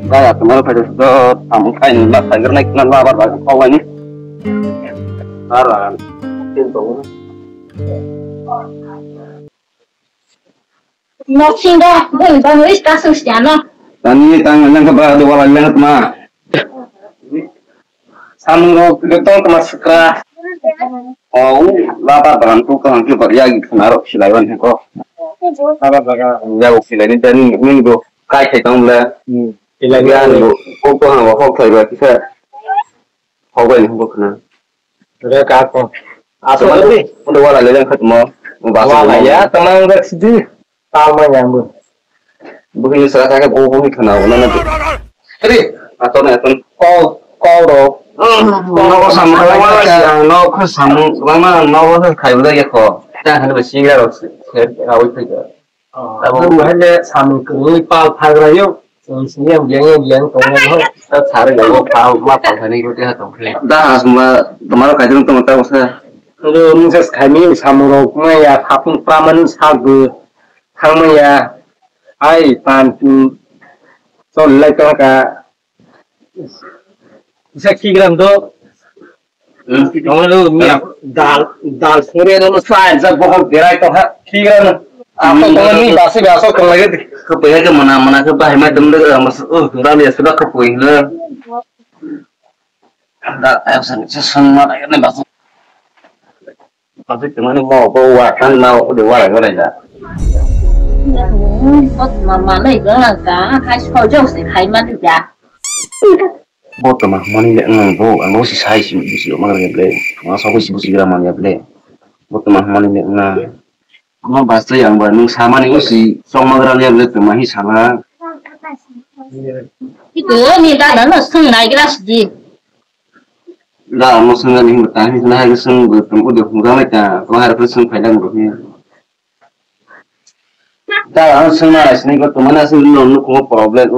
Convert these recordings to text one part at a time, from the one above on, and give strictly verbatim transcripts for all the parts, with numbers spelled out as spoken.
Kaya tumar phai do, samung khai ni ma khai granai khna labar ba kau ani. Ara, tin to. Noksing do, bun bang wis kasung siano. Tani tang nang ka ba do wala leng ma. Samung ro ke tong kama sukra. Oh, labar bagan tu kang ke ba ya gi khna ro silai wan ko. Labar bagan ya silai ni tani min go kai khai tong le. Silai ni go ko ko ha ko khai ba kisa. Hokbai ni hokbai khna. Re ka ko. Aso ni. Udah wala le khat mo. Wala ya, tenang dak sidi. Tama yang bu. Bukan ni salah saya go go khna wala na. Re, atau na atau. Kau, kau ro. No sam wala ya, no khna sam wala no khai wala ya ko. Ta hanu singa ro. Awi khai. Abo bahai le samung kwrwngwi pal phagraio, chwng sini yang biyang yang biyang tongo no, ta sari go pal ma pal thani go teha tongkhe. Da asma, tomaro kaijang tong ta usa. Ro mungsa khaimi samung rok ma ya hapung praman sagbo thangma ya. Ai pan tu sol lai tongka. Isa kigram do. Tongmani dal, dal suri no sai sa bohok berai tong ha. Kigram. Apa tongmani basi basi tong lagi. Kepaya ke mana mana ke bahai mai tem de mas uh dal ya sudah kepui le. Da ayo san sa san mana ya ne basi. Basi tongmani mau ko wa kan mau ko de wa la ko da. Mama nai gana ka hai so jauh se khai mani ya. Bo toma hwnmani le wng bo, ang bo si sai si bisi rok mangrang ya ble, ma sogwi si bisi gra man ya ble. Bo toma hwnmani le wng. Ma bas tei ang ba nwng samani o si chong mangrang ya ble, toma hi sala. Ito ni dada no swng nai gra sidi. Da mo swng ani hwnba ta hi na ha swng bo tong o de hwnga mai ta, toma har swng phai dang bo hi. Da ang swngna naisinai ko tongmani aswk no nukhungo problem,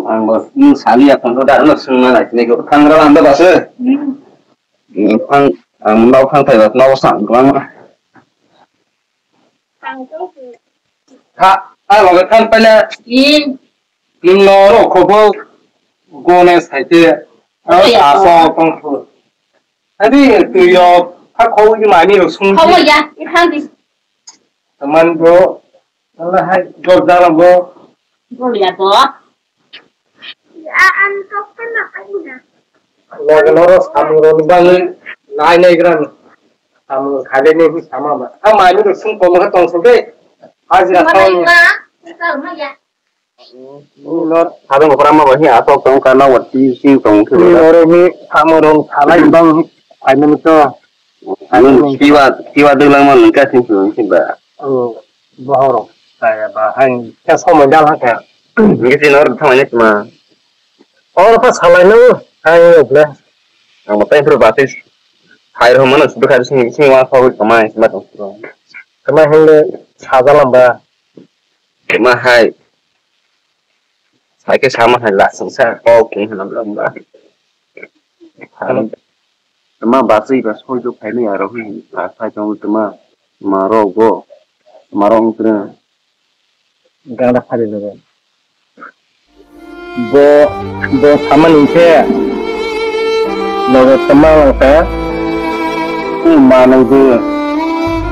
ang bo nwng sali ya phano da ano swngna naisinai ko thangra landa base. Phang ang no phang thai bat no sang lang. Ha, a loge than pala. Nwng no ro khobo gone saite. Asa tong khu. Adi tu yo ha khobo ki mani ro sung. Khobo ya, i than di. Teman bro, Allah hai, jor jalan bro. Bro ya to. Ya, ang to kan apa ini? Loge loro samung rok bang nai nai gran. Samung khale ne hi sama ba. Ang mani rok sung komo ka tong so de. Hajira tong. Mana ma? Kal ma ya. Lor, sabang ko pura ma ba hi atok tong ka na wat ti sing tong ke. Lor hi samung rok khalai bang. Ai mani to. Anu kiwa kiwa dwlang ma nungka sing sing sing ba. Oh, bohoro. Kaya ba hai kya somoi dal ha kya. Ngi sin or thamani tma. Or pa salai no hai oble. Ang matai pro batis. Hai ro mana sudu khai sing sing wa kho kamai sima tong. Kamai hende sajalam ba. Tma hai. Sai ke sama hai la sing sa ko king hanam lam ba. Tama basui ba soi do phainai aro hi ba sai tong tama ma rok bo ma rok wngkre. Gana phari logo. Bo bo samani khe logo tama wngkha. Manwi bo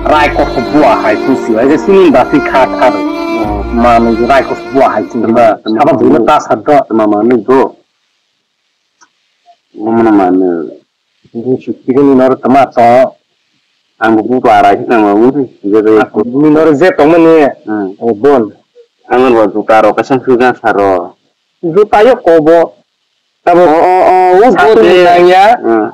rai koso bua hai sing si hai sini basui kha kha manwi bo rai koso bua hai sing ba saba buino ta sa do. Tama manwi bo. Omono mano. Bini sukti ni noro tama to. Ang bo buto arai se tang ma buto. Bini noro je tong mani. Hmm. O bon. Ang bo juta ro kasan suga saro. Juta yo kobo. Tabo. O o o. Sapung nang ya. Hmm.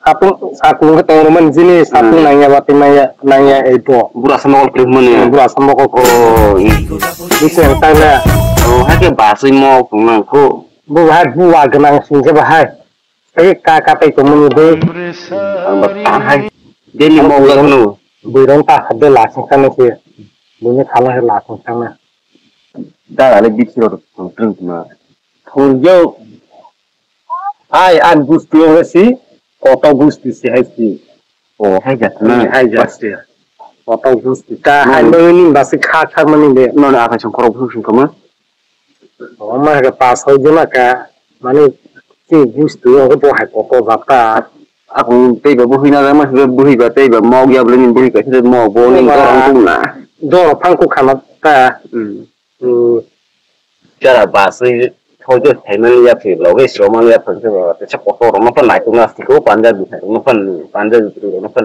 Sapung sapung ke tong man jini sapung nang ya bati nang ya nang ya ebo. Bura sama kol krim mani. Bura sama kol. Oh. Bisa yang tang ya. Oh, hake basui mo kung nang ko. Bo hai bua gwnang sing khe bahai. Tei ka ka tei tongmani bo. Ang ba kahai. Deni mo ga hunu. Buirong ta hadde lasing kane khe. Buini khala he lasing kane. Da ale bitiro tong tong ma. Thurjo. Hai an gusti ong si. Koto gusti si hai si. Oh, hai jat na. Hai jat si. Koto gusti. Ta hai bo ni basi kha kha mani de. No na akai song khorok song kama. Omo hai khe pass hoi jema kha, mane chini bustu o bo hai kotor jata. Akung tei ba buhi na ma se buhi ba tei ba mog ya bole ni buhi ka se mog bo ni dorong tung na. Doro phang ku khana ta. Hmm. Hmm. Jara ba se hoi je thai man ya phi lo ge so man ya phi se ba te sa kotor no pa nai tung na ko panja bi no pa panja bi no pa.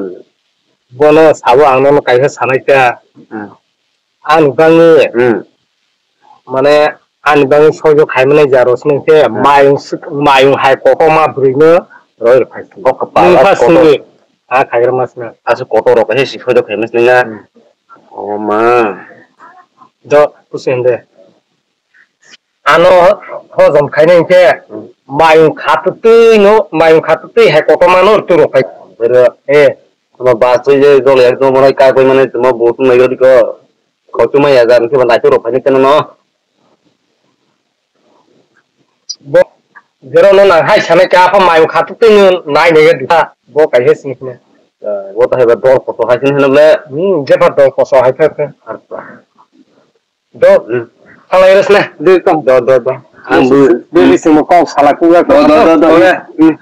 Bono sabo ang nono kaisa sanai ta. Hmm. Ani bagwi, hmm, mane ani bagwi soijo khaimani ja rosming khe, hmm, mayung sik-, mayung hai kotorma bwrwino roi rw phai. O kwpal nwng o pha kotor. Singwi a khaigra masna. Aswk kotor rok he si soijo khaimani singa. Hmm. O ma. Do pusi hinde. Ano hojom khaina hinkhe mayung khatutwi no, mayung khatutwi hai kotorma no rwtwi rw phai. Bwrwi. Eh. Tamo bus twi je jol yak tamo bono kagwi mane tamo bo tong nai rwdi ko. Khotuma ya jar khe ba naitu rw phai khe no. Bo jero no nang hai sanai khe apha mayung khatutwi no nai nai rwdi. Bo kaisa sini khne. Bo ta hai ba dol kotor hai sini hwnle. Hmm, jepha dol kotor hai khe. Do. Hmm. Thalai resne. Do, do, do, do. Ang bu. Bini simo kok sala kuya. Do, do, do, do. Hmm.